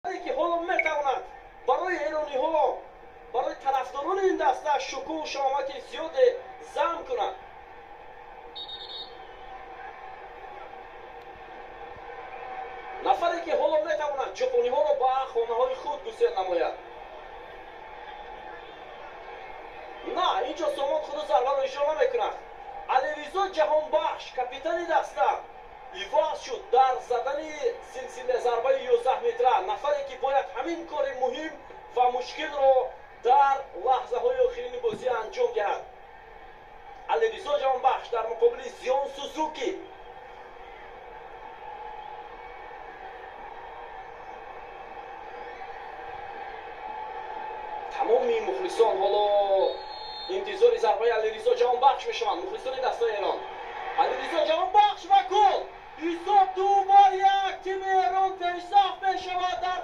Ки ҳоло метавонад барои эрониҳо, барои тарафдорони ин даста шукӯҳу шаҳомати зиёде зам кунад. Нафаре ки ҳоло метавонад ҷопониҳоро ба хонаҳои худ гусел намояд. На, инҷо Сомон худу зарбаро иҷро намекунад. Алиризо Ҷаҳонбахш, капитани даста, иваз шуд дар задани силсила зарбаи 11 метра. Нафаре ки бояд ҳамин кори муҳим ва мушкилро дар лаҳзаҳои охирини бозӣ анҷом диҳад. Алиризо Ҷаҳонбахш дар муқобили Зиён Сузуки. Тамоми мухлисон ҳоло интизори зарбаи Алиризо Ҷаҳонбахш мешаванд, мухлисони дастаи Эрон. Алиризо Ҷаҳонбахш ва гол! Ҳисоб 2-1, тими Эрон пешсаф мешавад дар